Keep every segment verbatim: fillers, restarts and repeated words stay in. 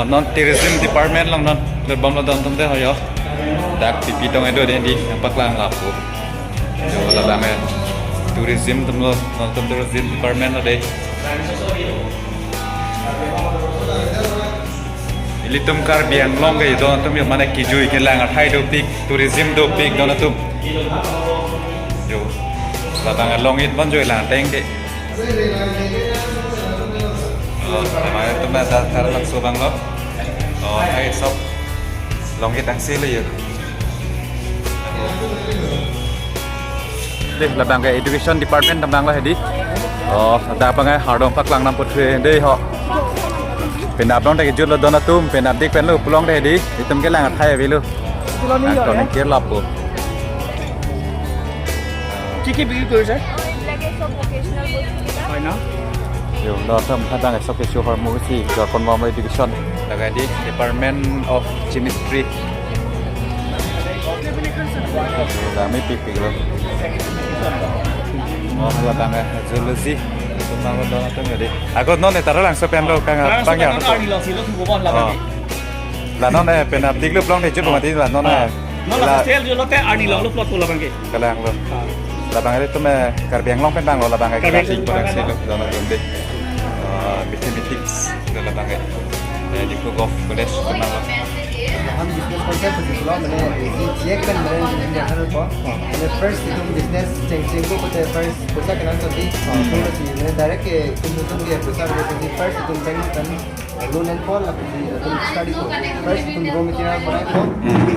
Non tourism department along non, dur bomlo don atum te ho yo. Dak pipi tong edo de di, nangpaklang lapu. Yo, labang eh. Tourism atum lo, non atum tourism department lo de. Ilitum Karbi Anglong ke don atum yo, mane kejui kelang athai dopik, tourism dopik don atum. Yo. Labang eh longit bon jui lang ateng de. Oh, namanya itu mah dasar langsung bang lo. Oh, hai sok. Longit angsi lo yo. Deh, labang ke education department atum abang lo hedi. Oh, dak abang eh hardom paklang nam putri deh ho. Penap long deh kejut lo don atum, penap dik pen lo pulang deh hedi. Itum kelang athai avelo. Nangkloning kir lapu. কি কি বিক্ৰী কৰিছে? এইবিলাকে চব ভকেচনেল বস্তুকেইটা। হয় ন? Yo, lo atum hadang esok kesu hormu si, jorkon bom lo education. Lake di Department of Chemistry. Kami pipi lo. Oh, labang eh zoology. Atum abang lo don atum ya di. Ako non eh tara langso pen lo kang. Langso pang ya pen lo, arni lo, silo tunggu bon labang. Oh. La non eh penap dik lo pulang de jut mati la non eh. Non la hostel jo lote arni lo lo plot labang ke. Kalang lo. Ah. Labang eh atum eh Karbi Anglong pen abang lo labang eh Karbi Anglong pen abang lo. Dona tumde. Ah, meeting meetings lo labang eh. Eh, Diphu Govt College pen abang lo. हम business concept है, मतलब मैंने ये चेक कर, मैंने इंटरनेशनल को मैंने फर्स्ट तुम बिजनेस चेंज चेंज को कुछ फर्स्ट पैसा कना तो थी। तो मैंने डायरेक्ट के तुम तुम के पैसा कना तो थी, फर्स्ट तुम बैंक कर लोन एंड कॉल, तुम स्टडी को फर्स्ट तुम रॉ मटेरियल बनाए को,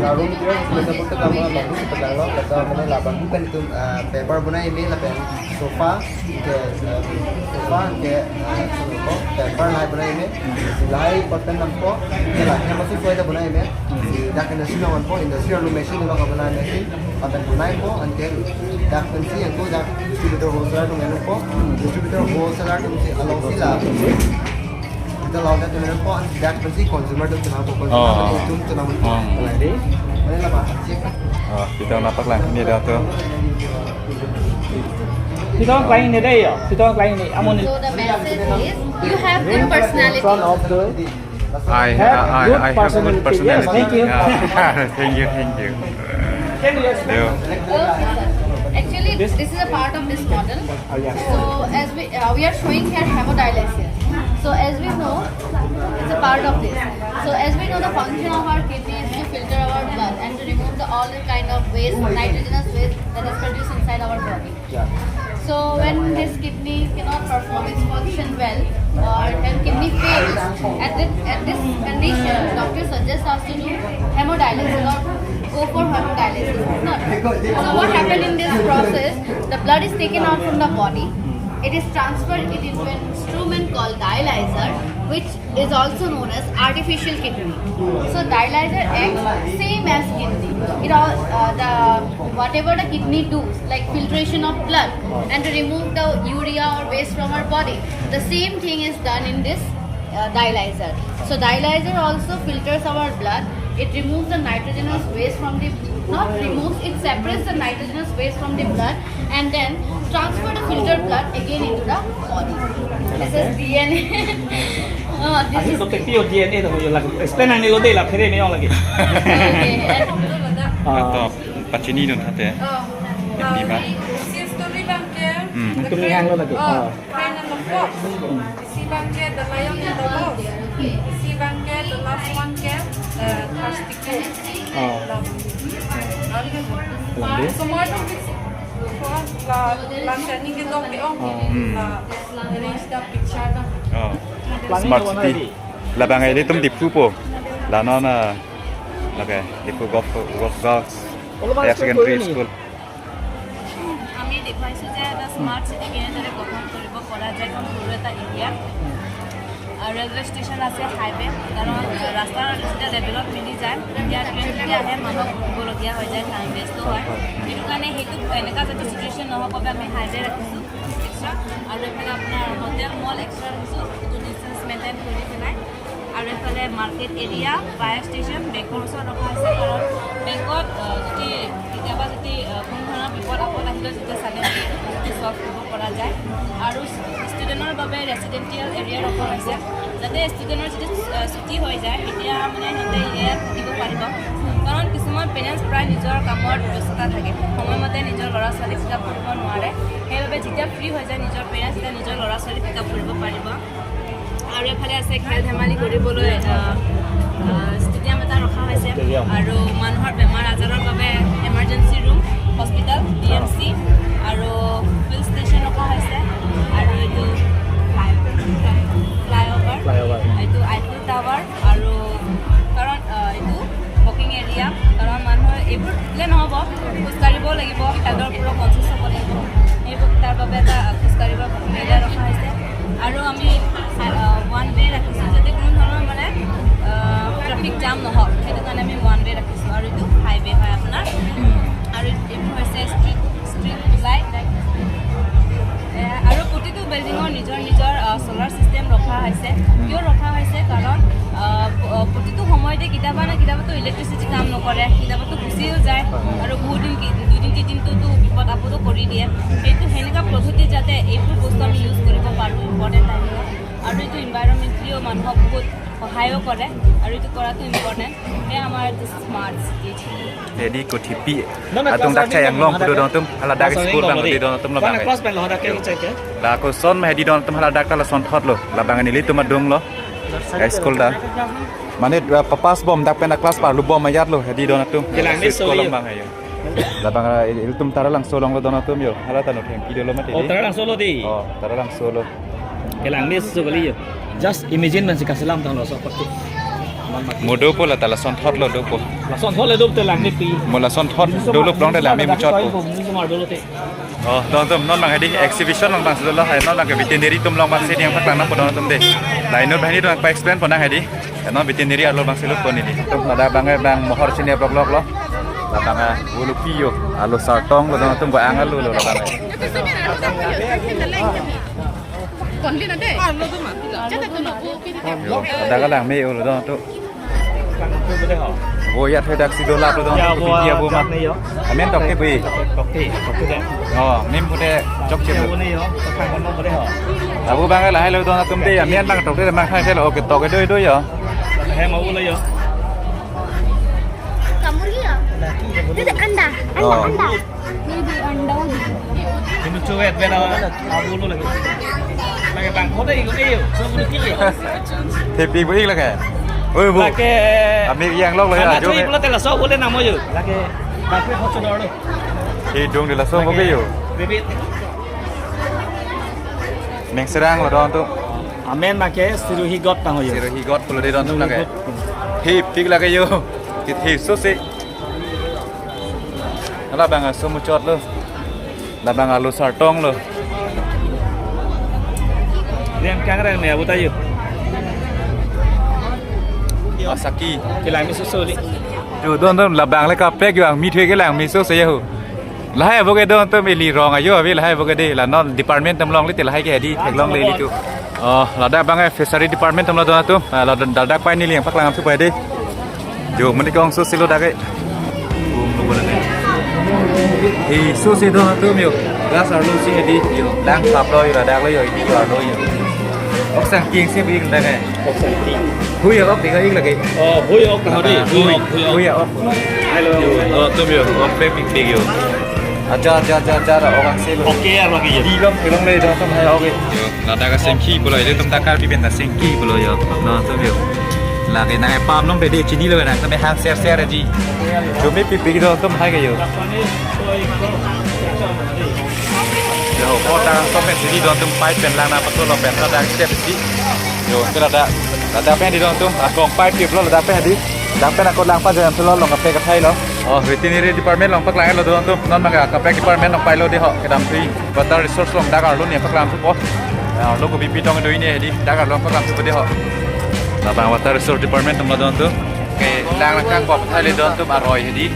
रॉ मटेरियल पैसा को तो काम वाला बहुत पता लो, पता मैंने ला bamboo pen तुम पेपर बनाए में ला pen सोफा के, अ, सोफा के, अ, सुनो को, पेपर लाई बनाए में, लाई कॉटन नमको, ये ला, ये मसूर सोए बनाए में, dak industry lo ko, industry lo machine lo ko बनाए में, अपन बनाए को, अनके dak pensi, अनको dak distributor wholesaler तुम को, distributor wholesaler तुम से along si la, kita lawan tu ko, dak pensi consumer tu तुम को, consumer Oh. तुम तुम Oh. Mana lah, Pak? Cek. Oh, kita nangpaklang ni dah tu. Kita orang lain ni deh ya. Kita orang lain ni. Amun ni. So the message is, you have good personality. In front of the I, Have I, I, good I have good personality. Yes, personality. Thank you. Yeah. Thank you, thank you. Can you explain? Yeah. Okay, sir. Actually, this is a part of this model. Oh, yeah. So as we, uh, we are showing here hemodialysis. So as we know, it's a part of this. So as we know, the function of our kidney is to filter our blood and to remove the all the kind of waste, nitrogenous waste that is produced inside our body. Yeah. So when this kidney cannot perform its function well, or when kidney fails, at this, at this condition, doctor suggests us to do hemodialysis or go for hemodialysis. Not. So what happened in this process? The blood is taken out from the body. It is transferred into an instrument called dialyzer, which is also known as artificial kidney. So dialyzer acts same as kidney. It all, uh, the, whatever the kidney does, like filtration of blood and to remove the urea or waste from our body, the same thing is done in this, uh, dialyzer. So dialyzer also filters our blood. It removes the nitrogenous waste from the, not removes, it separates the nitrogenous waste from the blood and then transfer the filtered blood again into the body. This is D N A. Uh, this Ahi is to te pio D N A to yo lagi. Explain ani lo de la phere me yo lagi. Okay, and Ah. Atau pachini dun hate. Oh, Hindi uh, ma? Since to live here, Hmm. the Tum yang lo lagi. Oh, Ah. Crane and the fox. Isi abang ke the lion and the mouse. Isi abang ke the last one ke, uh, thirsty crow. Oh. Lam. Lam de? Semua tu fix. Semua la, la training ke dok ke ong. Oh. Hmm. La arrange the picture dong. Oh. Plan Smart ni city. Labang ilitum Diphu po. La non, uh, okay, Diphu Govt, Govt Girls Higher Secondary School. আমি দেখুৱাইছোঁ যে এটা smart city কেনেদৰে গঠন কৰিব পৰা যায়, এখন সৰু এটা এৰিয়াত। আৰু ৰেলৱে ষ্টেচন আছে, হাইৱে, কাৰণ ৰাস্তাৰ যেতিয়া লেভেলত মিলি যায়, তেতিয়া ট্ৰেইন যেতিয়া আহে, মানুহক ৰখিবলগীয়া হৈ যায়, টাইম ৱেষ্টো হয়। সেইটো কাৰণে সেইটো এনেকুৱা যাতে চিটুৱেশ্যন নহওক বাবে আমি হাইৱে ৰাখিছোঁ এক্সট্ৰা। আৰু এইফালে আপোনাৰ হোটেল, মল এক্সট্ৰা ৰাখিছোঁ, সেইটো ডিষ্টেঞ্চ মেইনটেইন কৰি পেলাই। আৰু এইফালে মাৰ্কেট এৰিয়া, ফায়াৰ ষ্টেচন, বেংকৰ ওচৰত ৰখা হৈছে, কাৰণ বেংকত, আহ, যদি কেতিয়াবা যদি, আহ, কোনো ধৰণৰ বিপদ আপদ আহিলেও তেতিয়া ছাডেনলি সেইটো ছল্ভ কৰিব পৰা যায়। আৰু ষ্টুডেণ্টৰ বাবে ৰেচিডেণ্টিয়েল এৰিয়া ৰখা হৈছে, যাতে ষ্টুডেণ্টৰ যদি আহ, ছুটি হৈ যায়, তেতিয়া মানে সিহঁতে ইয়াত থাকিব পাৰিব। কাৰণ কিছুমান পেৰেণ্টছ প্ৰায় নিজৰ কামত ব্যস্ততা থাকে, সময়মতে নিজৰ ল'ৰা ছোৱালীক পিক আপ কৰিব নোৱাৰে। সেইবাবে যেতিয়া ফ্ৰী হৈ যায় নিজৰ পেৰেণ্টছ, তেতিয়া নিজৰ ল'ৰা ছোৱালী পিক আপ কৰিব পাৰিব। আৰু এফালে আছে খেল ধেমালি কৰিবলৈ ষ্টেডিয়াম এটা ৰখা হৈছে। আৰু মানুহৰ বেমাৰ আজাৰৰ বাবে emergency room, hospital, D M C আৰু ফিল্ড ষ্টেচন ৰখা হৈছে। আৰু এইটো ফ্লাইঅভাৰ, ফ্লাইঅভাৰ। এইটো আইফেল টাৱাৰ। আৰু কাৰণ আহ, এইটো ৱকিং এৰিয়া, কাৰণ মানুহে এইবোৰ থাকিলে নহ'ব, খোজকাঢ়িবও লাগিব, হেল্থৰ ওপৰত কনচিয়াছ হ'ব লাগিব। সেইবোৰ, তাৰ বাবে এটা খোজকাঢ়িব ৱকিং এৰিয়া ৰখা হৈছে। আৰু আমি ওৱান ৱে ৰাখিছোঁ, যাতে কোনো ধৰণৰ মানে ট্ৰেফিক জাম নহওক, সেইটো কাৰণে আমি ওৱান ৱে ৰাখিছোঁ। আৰু এইটো হাইৱে হয় আপোনাৰ। আৰু এইবোৰ হৈছে ষ্ট্ৰীট ষ্ট্ৰীট লাইট। এ, আৰু প্ৰতিটো বিল্ডিঙৰ নিজৰ নিজৰ চ'লাৰ ছিষ্টেম ৰখা হৈছে। কিয় ৰখা হৈছে? কাৰণ আহ, প- আহ, প্ৰতিটো সময়তে কেতিয়াবা না কেতিয়াবাতো ইলেক্ট্ৰিচিটি কাম নকৰে, কেতিয়াবাতো গুচিও যায়। আৰু বহুত দিন কি- দুদিন তিনিদিনটোতো বিপদ আপদো কৰি দিয়ে। সেইটো সেনেকুৱা পদ্ধতি যাতে এইবোৰ বস্তু আমি ইউজ কৰিব পাৰোঁ ইম্পৰ্টেণ্ট টাইমত। আৰু এইটো ইনভাইৰনমেণ্টলিও মানুহক বহুত সহায়ো কৰে। আৰু এইটো কৰাটো ইম্পৰ্টেণ্ট। সেয়া আমাৰ এইটো smart city. Jadi ko thipi. Atung dak chayang long kudo don atum, hala dak school bang di don atum lo bang. Class pen lo dak ke cek ya. La ko son ma di don atum hala dak ta lason thot lo. Labang nelitum adung lo. High school da. Mane uh, papas bom dak pen class parlu bom ayat lo di don atum. Kelang ni school so bang ayo. Labang uh, ilitum Taralangso along lo don atum yo. Hala tanu thengpi dolo mati. Oh, Taralangso lo di. Oh, Taralangso lo. Kelang ni so kali yo. Just imagine man si kaselam tang lo so pasti. Mo dopo la ta lason thot lo dopo. Lason thot le dop te lang ni pi. Mo lason thot dolo plong de la mi muchot po. Ni so mar dolo te. Oh, don atum non bang hedi exhibition long bang silo lo hai non bang ke veterinary atum long bang si diang phak lang na po don atum de. Lainur bang hedi don pa explain po nang hedi. Non veterinary arlo bang silo po ni di. Atum nada bang bang mohor sini blok blok lo. La bang ulu piyo alo sartong lo don atum ba angal lo lo la bang. Konli na de. Chata kono ko pin. Yo, ada ka lang me ulo don atum. Bo ya thoi dak si do lap lo don atum, bo ya bo ma. Amen tok ke bui. Tok ke, tok ke de. Oh, mim pute chok che. Bo ne yo, tok kan kono bo de ho. Abu bang la hai lo don atum de, amen bang tok de bang khai lo, oke tok do do yo. He ma ulo yo. Kamur ya? Itu anda, anda, anda. Ini di anda. Ini cuek beda abu lo lagi. Lagi bang kode ikut iyo, so bulu kiki. Tapi bu ik lagi. Oi bu. Lagi. Ami yang lok lagi. Mana ajo tu me. Ibu lo tela so boleh namo yo. Lagi. Tapi kau sudah lo. Hidung di laso mo ke yo. Bibit. Meng serang lo don atum. Amen make Siruhi got tang yo. Siruhi got pulo de don atum lagi. Hi pik lagi yo. Kit hi so se. Ala bang aso muchot lo. La bang alo sartong lo. Liang kang reng ne abu tayo. Asaki. Kelang mi susu li. Yo don don la bang le kaprek yo ang mi thue kelang mi susu ya hu. Lahai abu ke don atum ili rong ayo abi lahai abu ke de la non department atum long li te lahai ke di theklong le ilitum. Oh, ladak bang eh fishery department atum lo don atum. Ah, ladak dak pai neli yang paklang atum pai de. Jo, mani kong so silo dak eh. Bum lo boleh. Eh, so si don atum yo. Gas arlo si hedi yo. Lang pap lo yo ladak lo yo, ini yo arlo yo. Ok sang king si bing dak eh. Ok sang king. Hui ok tiga ik lagi. Oh, hui ok tadi. Hui ok, hui ok. Hui ok. Hello. Yo, don atum yo. Ok, big big yo. Acha, acha, acha, acha, orang silo. Oke ya lagi ya. Di bang, kelong le don atum hai ok. Yo. Ladak asengki pulo, ilitum ta Karbi pen ta sengki pulo yo. Don atum yo. Lake nang epam nong pede chini lo nang kami hang ser ser ji. Kami pipi don atum hai ke yo. Yo, kota so pen sini don atum pipe pen lang na paso lo pen ladak step si. Yo, ke ladak. Ladak pen di don atum, akong pipe pulo ladak pen di. Ladak pen ako lang pa jan pulo long kape kathai lo. Oh, veterinary department long paklang lo don atum. Non manga kape department long pai lo de ho, kedam thui. Water resource long dak arlo ni paklang thupo. Arlo ko bipi tong do ini di dak arlo paklang thupo de ho. Labang water resource department atum lo don atum. Ke lang lang kang pop thai le don atum aroi di.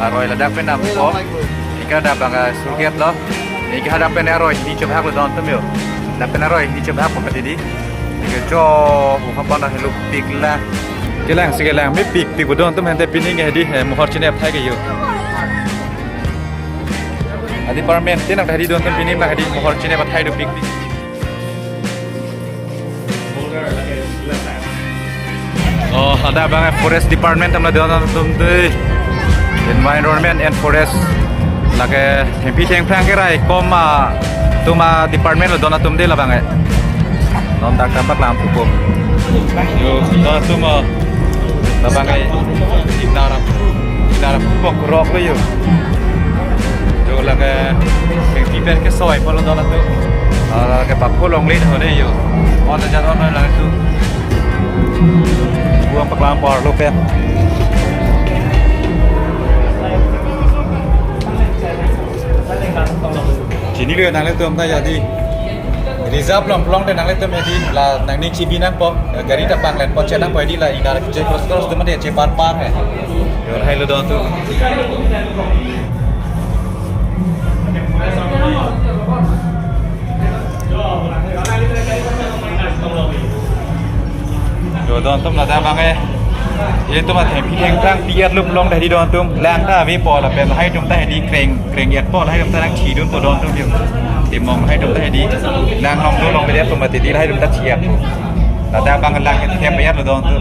Aroi ladak pen nam po. Ika da bang surget lo. Ika da pen aroi ni chobhak lo don atum yo. Da pen aroi ni chobhak po di. Ika cho u hapan na helu pik la. Kelang si kelang mi pik pik don atum hente pining di mohor chine phai ke yo. Adi department tin nang tadi don atum pining nang di mohor chine pathai do pik pik. Oh, ladak abang forest department atum la don atum dei. Environment and forest. Lake thengpi thengphrang keraikom atum a-department lo don atum dei labang. Non dak tampak lam pupo. Yo, don atum, oh. Labang ai. Inara, inara pok rok lo yo. Yo lake thengpi pen kesoi pulo don atum. Ah, lake papo longle ho dei yo. On jan on lang atum. Buang paklang parlo pen. Chinilo nanglitum ta jadi. Reserve along pulote nanglitum jadi la nangning chibi nangpo. Gari ta panglenpo, che nangpo jadi la inara che cross cross atum mate che par par he. Yo lahai lo don atum. Yo don atum ladak abang. Ilitum athengpi thengphrang pi-et lum long dak hedi don atum. Lang ta avepo lapen lahai atum ta hedi kreng kreng-etpo, lahai atum ta nangthidunpo don atum yo. Timong lahai atum ta hedi. Lang long do longledet atum mati di lahai atum ta thi-etpo. Ladak abang lang thep-et lo don atum.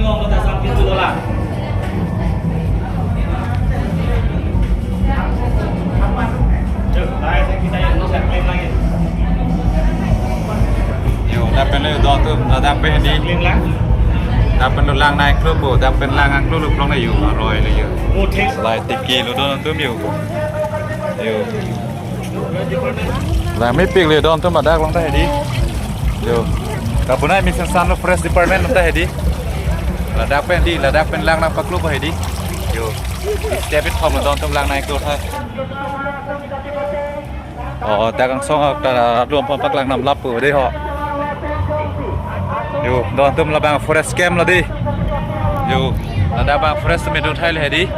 Yo, dak pen lo don atum, dak pen di. Dak pen lo lang nangklopo, dak pen lang nangklo lo pulote yo, aroi lo yo. Lai tiki lo don atum yo. Yo. Lang mepik lo don atum ladak along ta hedi. Yo. Kapunai mesen san lo forest department ta hedi. Ladak pen di, ladak pen lang nangpaklopo hedi. Yo. Step it from don atum lang nangklo tha. Oh, dak angsong ta along pon paklang nam lapu dei ho. Yo, don atum labang forest camp lo dei. Yo, ladak abang forest me do thai le dei.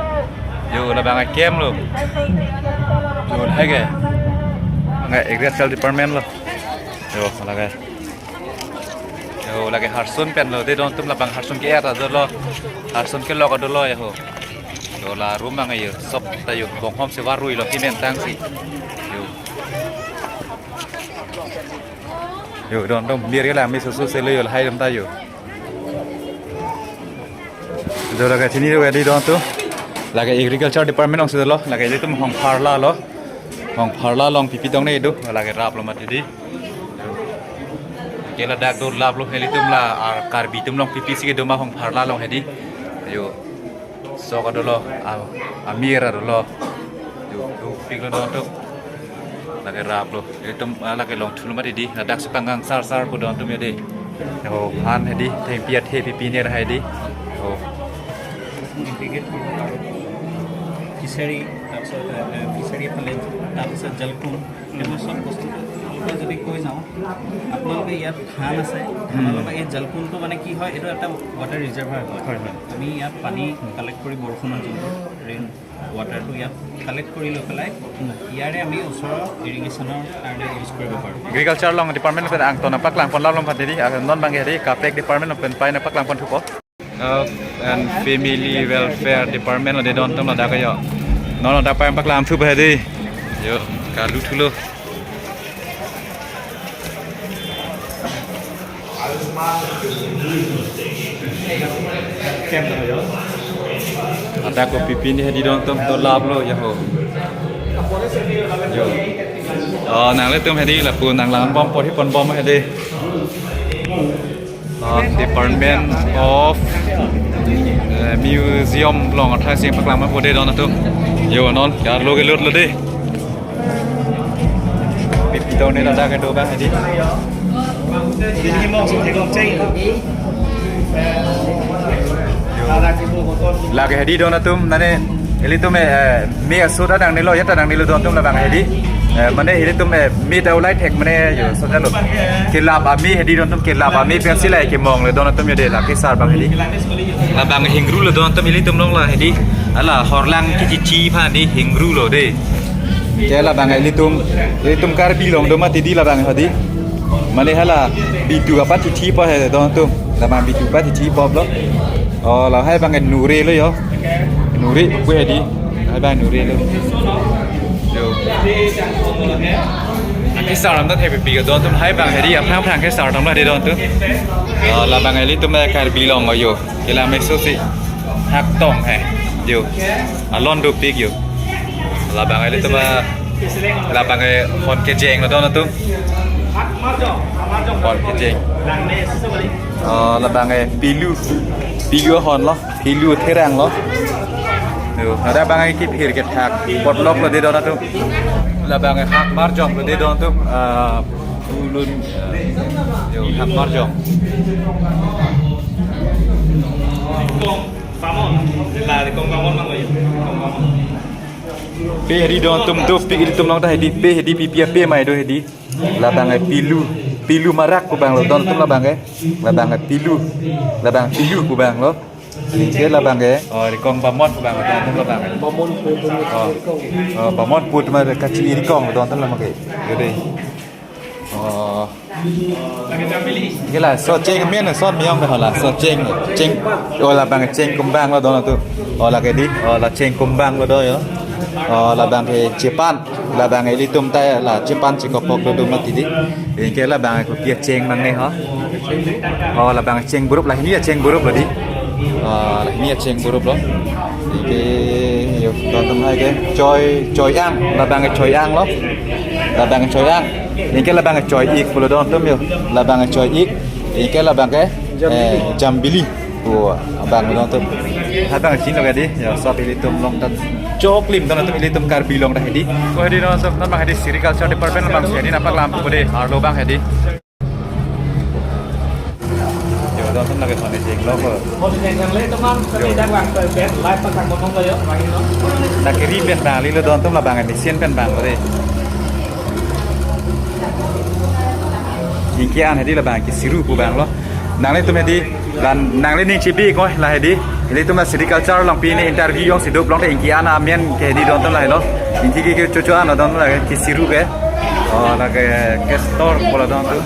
Yo, labang camp lo. Yo, lahai ke. Ngai agriculture department lo. Yo, lake. Yo, lake harsun pen lo dei don atum, labang harsun ke-et ta dolo. Harsun kelok ta dolo yo ho. Yo la room abang yo, sop ta yo, bonghom si varui lo kimen tangsi. Yo. Yo, don atum, mir ke lang me susu se lo yo, lahai atum ta yo. Yo lake chinilo dei don atum. Lake agriculture department along si lo, lake ilitum hong pharla lo. Hong pharla along pipi tong ne do, lake rap lo mati di. Ke ladak do lap lo, ilitum la, ah, Karbi atum along pipi si kedo ma hong pharla along hedi. Yo. Sok ta dolo, ah, amir ta dolo. Yo, dopik lo don atum. Lake rap lo. Ilitum, ah, lake longthu lo mati di. Ladak si panggang sar sar pu don atum yo dei. Yo, han hedi, thengpi athe pipi ne lahai di. Yo. ফিচাৰী, তাৰপিছত, এ, এ, ফিচাৰী ফালে, তাৰপিছত জলকুম, এইবোৰ চব বস্তু আপোনালোকে যদি কৈ যাওঁ, আপোনালোকে ইয়াত ধান আছে, ধানৰ লগত এই জলকুমটো মানে কি হয়, এইটো এটা ৱাটাৰ ৰিজাৰ্ভাৰ হয়। হয়, হয়। আমি ইয়াত পানী কালেক্ট কৰি, বৰষুণৰ যোনটো ৰেইন ৱাটাৰটো ইয়াত কালেক্ট কৰি লৈ পেলাই ইয়াৰে আমি ওচৰৰ ইৰিগেশ্যনৰ কাৰণে ইউজ কৰিব পাৰোঁ। Agriculture along department pen angton nangpaklang pon lap lo mati di, ah, non abang hedi, kaprek department pen pai nangpaklang pon thupo. Health and Family Welfare Department lo dei don atum ladak yo. Non ladak pai nangpaklang thupo hedi. Yo, kalu thulo. Ladak ko pipi ne hedi don atum, do lap lo yo ho. Yo. Oh, nanglitum hedi lapu nanglang bom, porhi pon bom hedi. Uh, Department of, uh, Museum along athai si paklang ma po dei don atum. Yo non, ya lo ke lut lo dei. Pipi tong ne ladak kedo abang hedi. Lake hedi don atum, mane ilitum, eh, eh, me asut adang ne lo, ya ta adang ne lo don atum labang hedi. Eh, mane ilitum, eh, me ta ulai thek mane yo, so jalo. Kelap ame hedi don atum, kelap ame pensi lai kemong le don atum yo dei, lake sar abang hedi. Labang hingru lo don atum ilitum along la hedi. Ala horlang kichichi phan di hingru lo dei. Ke labang ilitum, ilitum Karbi along do mati di labang hedi. Mane hala bitu apa titi pa he don atum. Labang bitu apa titi pa blo. Oh, lahai abang nure lo yo. Nure pu hedi. Lahai abang nure lo. Yo. Kesar alam ta thepi pi don atum, lahai abang hedi aphrang aphrang kesar alam lo hedi don atum. Oh, labang ilitum, eh, Karbi Anglong yo. Kelang meso si hak tong he. Yo. Alon dopik yo. Labang ilitum, eh, labang, eh, hon kejeng lo don atum. Hon kejeng. Oh, labang, eh, pilu. Pilu hon lo. Pilu therang lo. Yo, ladak abang ke phir kethak potlok lo dei don atum. Labang ke hak marjong lo dei don atum. Ah, ulun, ah, yo, hak marjong. Pe hedi don atum, dopik ilitum along ta hedi, pe hedi pipi ape mai do hedi. Labang ke pilu, pilu marak pu abang lo don atum labang ke. Labang ke pilu, labang pilu pu abang lo. Anke labang ke, oh, rikong bamon pu abang lo don atum labang ke. Bamon pu. Oh, oh, bamon pu atum kachini rikong lo don atum labang ke. Yo dei. Oh. Ke laso cheng men son miyong ke hala. So cheng, cheng. Oh, labang ke cheng kumbang lo don atum. Oh, lake di. Oh, la cheng kumbang lo do yo. Oh, labang ke chepan. Labang ilitum ta la chepan chekopok dodun mati di. Anke labang ke kopi acheng abang ne ho. Oh, labang cheng burup, lahini acheng burup lo di. Oh, lahini acheng burup lo. Anke yo don atum lahai ke choi, choi-ang, labang ke choi-ang lo. Labang ke choi-ang. Anke labang ke choi-ik pulo don atum yo. Labang ke choi-ik. Anke labang ke, eh, jambili. Oh, abang lo don atum. Labang chin lo ke di. Yo, so ilitum along ta choklim don atum, ilitum Karbi Anglong ta hedi. Ko hedi don atum, non abang hedi Sericulture Department abang hedi, nampak lampu ko dei, arlo abang hedi. Yo, don atum lake hon kejeng lo ko. Hon kejeng le teman, yo, kami dak abang ke live pasang ngomong lo yo, abang ino. Dak kiri pen abang, lilo don atum labang machine pen abang ko dei. Ingki an hedi labang kesiru pu abang lo. Nanglitum hedi, dan nangli ning chibi ko la hedi. Ilitum la Sericulture along pini interview jongsi dopik long te ingki an amen ke hedi don atum lahelo. Ingki ke kechocho an don la kesiru ke. Oh, lake castor pulo don atum.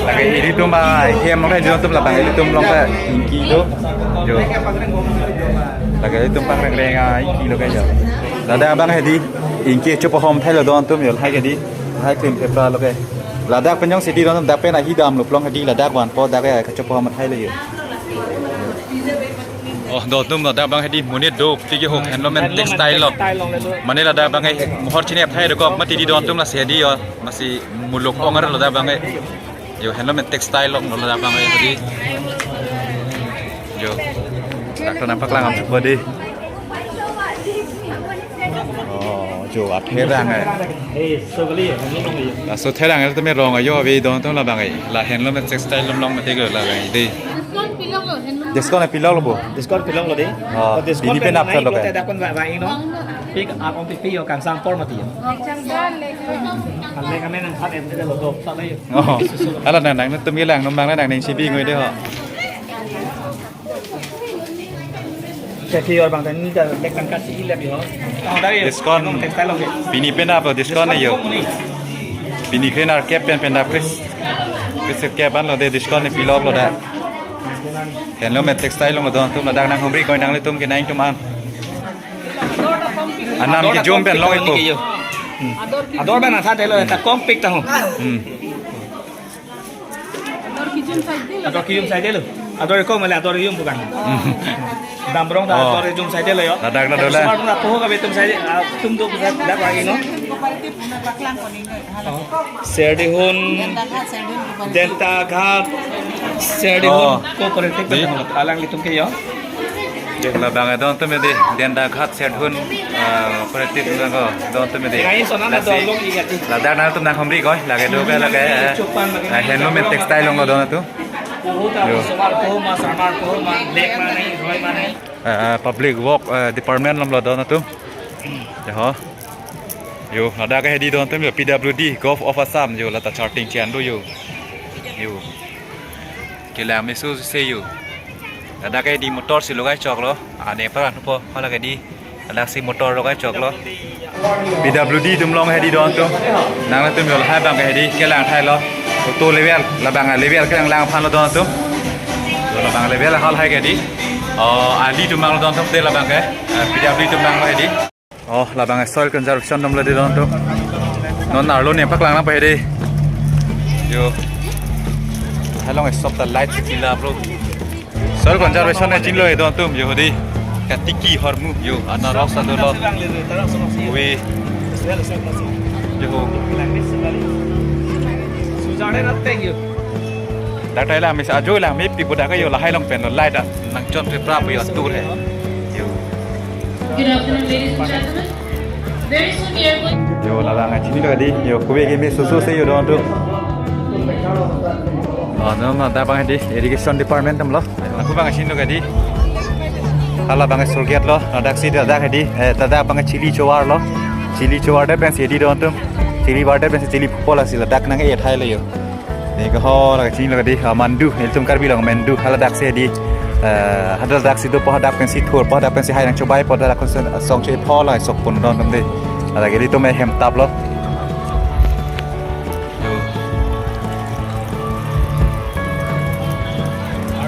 Lake ilitum ahem along hedi don atum labang ilitum along ke ingki do. Yo. Lake ilitum pangreng reng a ingki lo ke yo. Ladak abang hedi ingki chopo hom thai lo don atum yo lahai ke di. Lahai klim pepra lo ke. Ladak pen jongsi di don atum dak pen ahi dam lo plong hedi ladak vanpo dak ke kachopo hom thai lo yo. Oh, don atum ladak abang hedi monit dopik ke hok handloom and textile lo. Mane ladak abang ke mohor chinep thai dokok mati di don atum lasi hedi yo. Masi muluk ong ar ladak abang ke. Yo, handloom and textile lo ladak abang ke hedi. Yo. Dak to nampak lang am chupo di. Oh, yo, atherang eh. Laso therang ilitum arong ayo ave don atum labang ke. La handloom and textile along mati ke labang ke dei. Discount pilong lo, handloom. Discount pilong lo bo. Discount pilong lo dei. Oh, discount ini pen pen apsat lo nai ke. Ko te dak pen abang ino. Pik akong pipi yo kangsam apor mati yo. Kangsam apor le. Kale kami nang khat em te lo do sa le yo. Oh. Hala nang nangtum kelang atum abang nang ning chibi ngoi dei ho. Check your bang tani da lek tangka si ilap yo. Oh, dari. Discount. Textile lo ke. Pini pen ap discount yo. Pini kre nerkep pen pen da pris. Pris kep an lo dei discount ne pilok lo da. Handloom and textile lo don atum ladak nanghumri koi nanglitum ke nangtum an. Anam kejum pen long ipo. Ador abang nang sa te lo ta kongpik ta ho. Hmm. Ador kejum saide lo. Ador kejum saide lo. Ador ko male ador kejum bukan. Damrong ta. Oh. Ador kejum saide lo yo. Ladak na dola. Semar na poho ka betum saide, ah, tum do bukan dak lagi no. Oh. Serdihun, Dentaghat, Serdihun. Oh. Cooperative. Di? Alanglitum ke yo. Yo, labang don atum di, Dentaghat Serdihun, ah, Cooperative nang ko, don atum di. Ngai sonan. Lasi, ador long iga di. Ladak nangtum nanghumri koi, lake do ke lake, eh, eh, handloom and textile along lo don atum. Yo. Somar ko ma, samar ko ma, lek ma nai, roi ma nai. Eh, eh, Public Work, eh, Department along lo don atum. Yo ho. Yo, ladak ke hedi don atum yo, P W D, Govt of Assam yo, lata charting chian do yo. Yo. Kelang meso se yo. Ladak ke di motor si logai chok lo. Ane paran po, hala ke di. Ladak si motor logai chok lo. P W D atum along hedi don atum. Nanglitum yo lahai abang ke hedi kelang thai lo. Auto level, labang level kelang lang aphan lo don atum. Yo labang level hal hai ke di. Oh, alitum abang lo don atum dei labang ke. Eh, P W D atum abang lo hedi. Oh, labang soil conservation atum lo dei don atum. Non arlo ne paklang nangpo hedi. Yo. Halong e sop ta light si pila bro. Soil conservation ne chinilo e don atum yo hedi. Katiki hormu yo anaros adolo. Ui. Yo. Dak ta la misi ajo la mepik pu dak yo lahai along pen lo light a nangchonpe prap yo atur he. Yo. Good afternoon, ladies and gentlemen. Very soon we are going Yo, la bang chinilo hedi. Yo, kove keme soso se yo don atum. Oh, non ladak bang hedi irrigation department atum lo. Lapu bang chinilo hedi. Hala bang surget lo. Ladak si ladak hedi. Eh, ladak bang chili chowar lo. Chili chowar det pensi hedi don atum. Chili chowar det pensi chili phupo lasi ladak nang-e thai lo yo. Ne ke ho la chinilo hedi, ah, mandu, ilitum Karbi along mandu, haladak si hedi, eh, haladak si dopo hadak pensi thurpo, hadak pensi hai nangchobaipo, hadak pensi asong chepho la sok pon don atum de. Hala ke ilitum ehem tap lo. Yo.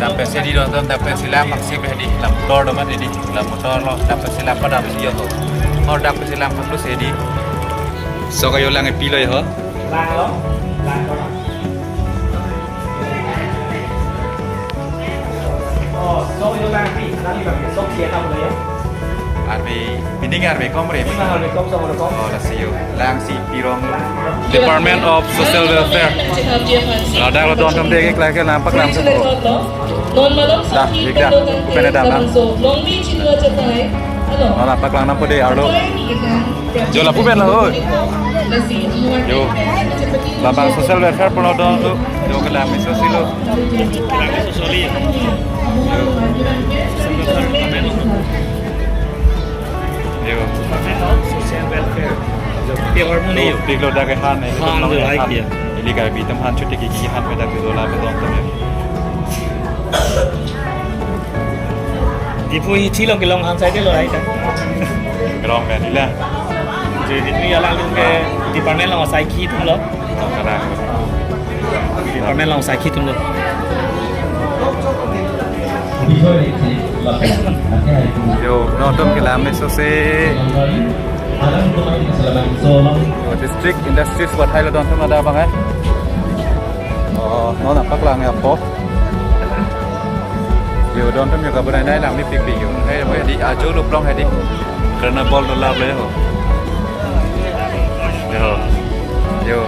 Dak pensi hedi don atum, dak pensi lam maksi hedi, lam motor do mat hedi, lam motor lo, dak pensi lam pada pensi yo ho. Ho dak pensi lam pada pensi hedi. Sok ayo lang e pilo yo ho. Lang lo, lang lo. Oh, sok yo lang pi, lang yo lang sok siya na boleh ya. Arve, pining arve kom re. Ini mah arve kom sok kom. Oh, lasi yo. Lang si pirong. Department of Social Welfare. Ladak lo don atum de ke klake nampak langsung. Dah, ikda. Bukan ada, nah. Oh, nampak lang nangpo de arlo. Jo lapu pen lo, oi. Jo. Labang social welfare pulo don atum. Jo kelang miso silo. Jo. Jo. Social welfare. Jo, pihor muni jo. Pik lo dak ke han, eh, Han, jo, han. Ai kia. Ili kai bi atum han chuti ki ki han pe dak ke dola pe don atum ya. Diphu hi chilong kelong han sai de lo ai ta. Kelong kan ila. Jadi ni alang ke department along sai ki atum lo. Oh, kalang. Department along sai ki atum lo. Jo, non atum kelang miso se. Oh, district industries buat hai lo don atum ada bang eh. Oh, non nampak lang ya po. Jo, don atum jo kabunai nai lang mepik pi jo. Hai, hedi ajo lo plong hedi. Karena bol do lap le ho. Jo. Jo.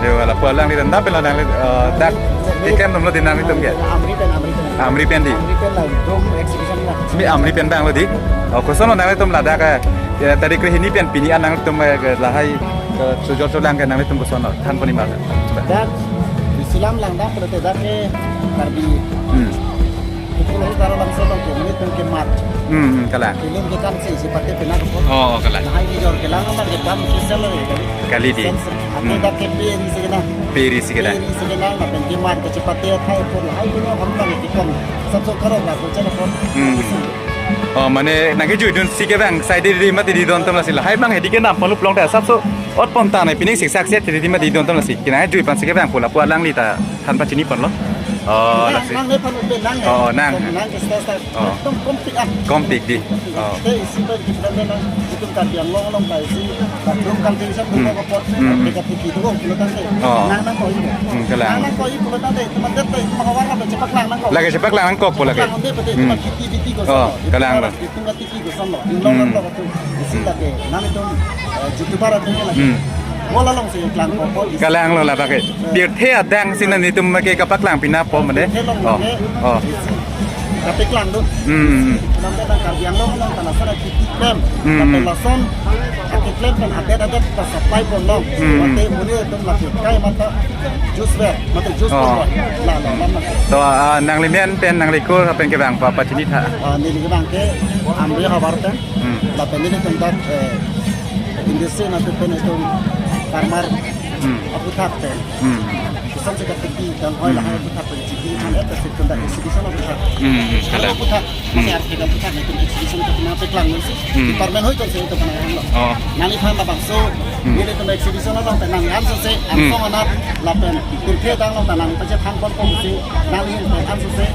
Jo, lapu alang di tanda pela nang, eh, dak ikan atum lo di nanglitum ke. Amri pen, Amri pen. Amri pen di. Amri pen la, dong exhibition la. Mi Amri pen bang lo di. Oh, koson lo nanglitum ladak, eh, ya, tarik kre hini pen pini an nanglitum, eh, ke lahai, ke sujol sulang ke nanglitum koson lo. Than poni mal. Dak, isi lam lang dak, pada dak ke Karbi. Hmm. Ipul lagi taruh langsung ke, mane atum ke mat. Hmm, hmm, kalang. Film ke kan si, si pate pena ke po. Oh, oh, kalang. Nah, ini jor kelang apa ke bam kisel lo ya, kali. Kali di. Sen-, atau Hmm. dak ke peri si kena. Peri si kena. Peri si kena, nah, pen ke mat ke chepate, thai pon, hai punya orang bang ke kon. Sab so karo lah, so chana pon. Hmm. Oh, mane nangkejuidun si ke bang, sai di di mati di don atum lasi lahai bang, hedi ke nam pon lo plong ta, sab so ot pon ta nai pining siksak set di di mati di don atum lasi. Kena jui pan si ke bang, pula pu alangli ta. Than pachini pon lo. Oh, nang, lasi. Nang ne phan upe nang. Oh, nang. Nang ke sta sta. Oh. Atum kompik ah. Kompik di. Oh. Te isi ba kita nang itum Karbi Anglong along ba isi. Ba belum cultivation Hmm. belum apa. Hmm. Mereka pikir dulu pulo tangte. Oh. Nang nangkok i. Hmm, kalang. Nang nangkok i pulo tangte. Teman det itu maka warna ba chepak lang nangkok. Lagi chepak lang nangkok po lagi. Lang onde pete Hmm. cuma titi titi ko Oh, so. Kalang lo. Itu nggak titi ko so lo. Inglong Hmm. lo tu. Isi lagi. Nang itu, eh, YouTuber atau ini lagi. Hmm. Bola long si kelang ko. Kalang lo ladak ke. Pirthe adang si nanglitum ke kapaklang pina po mane. Pirthe long Oh. ke. Oh. Isi. Kapaklang tu. Hmm. Isi. Pulang ke nang Karbi Anglong nang tanah sana titi klem. Hmm. Tapi lason titi klem kan adet-adet ta supply pon long. Hmm. Mate muni atum lagi kai mata juice ber, mate juice Oh. pon long. La la la mate. To, ah, nanglimen pen nanglikur pen ke bang pa pachini tha. Ah, neli ke bang ke Amri havar pen. Hmm. Lapen nelitum dak, eh, industry nangtum pen itum farmer Hmm. aphuthak pen. Hmm. Koson si katiki dan oil Hmm. lahai aphuthak pen chiki kan et situm dak exhibition aphuthak. Hmm, hmm, kalang. Aphuthak. Hmm. Masih artikel aphuthak nangtum exhibition ke pina paklang nang si. Hmm. Department hoi kon si itu pina yang lo. Oh. Nangliphan labangso. Hmm. Nelitum exhibition along pen nangli anso se Hmm. angsong anat lapen pirthe adang along ta nangpachethang ponpo si nangli pen anso se.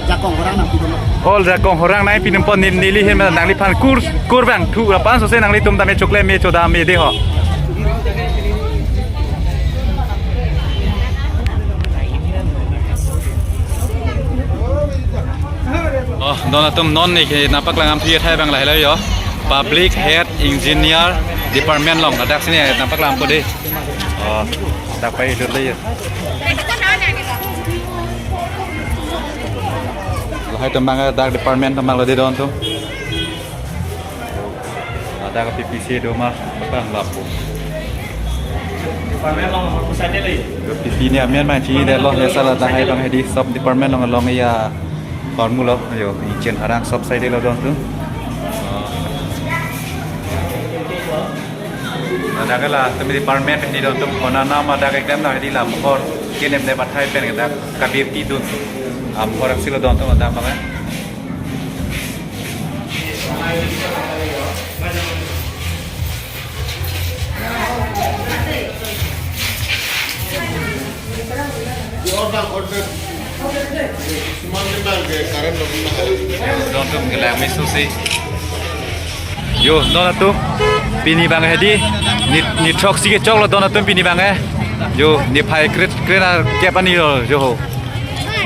Jakong horang nangpi dun. All jakong horang nangpi dun pon neli, neli hin ma nangliphan kur, kur bang thu lapu anso se nanglitum dame chokle me choda me de ho. Oh, don atum, non neke nangpaklang amthu athai abang lahelo yo. Public Health Engineer Department along, ladak si ne nangpaklang po dei. Oh, dak pai dolo yo. Lahai atum abang dak department atum abang lo dei don atum. Ladak P P C do ma, bang lapu. Department along hor pusat dei lo yo. P P C ne amen abang chinidetlo, ya sala lahai abang hedi sub department along along ya. Hormu lo yo, ingjin harang sub side lo don atum. Ladak ke latum department hedi don atum, konat ma dak ekdam na hedi la mohor kenem de bathai pen dak kabirti dun. Am horang si lo don atum dak abang. Don atum kelang meso si. Yo, don atum. Pini abang hedi. Ne, ne throksi kechok lo don atum pini abang eh. Yo, ne phai kret kret ar kep ani lo yo ho.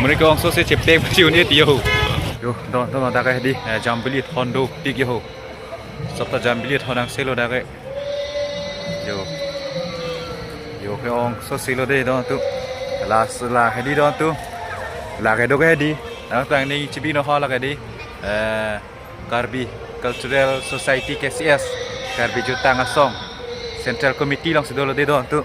Muri ke ongso si chepek bachi unit yo. Yo, don atum dak hedi. Eh, jambili thon dopik yo ho. Sabta jambili thon nang selo dak ke. Yo. Yo ke ongso si lo dei don atum. Last la hedi don atum. La kedo ke hedi. Nangpaklang ni chibi no ho la ke dei. Eh, Karbi Cultural Society, K C S, Karbi Jutang Asong Central Committee along si dolo dei don atum.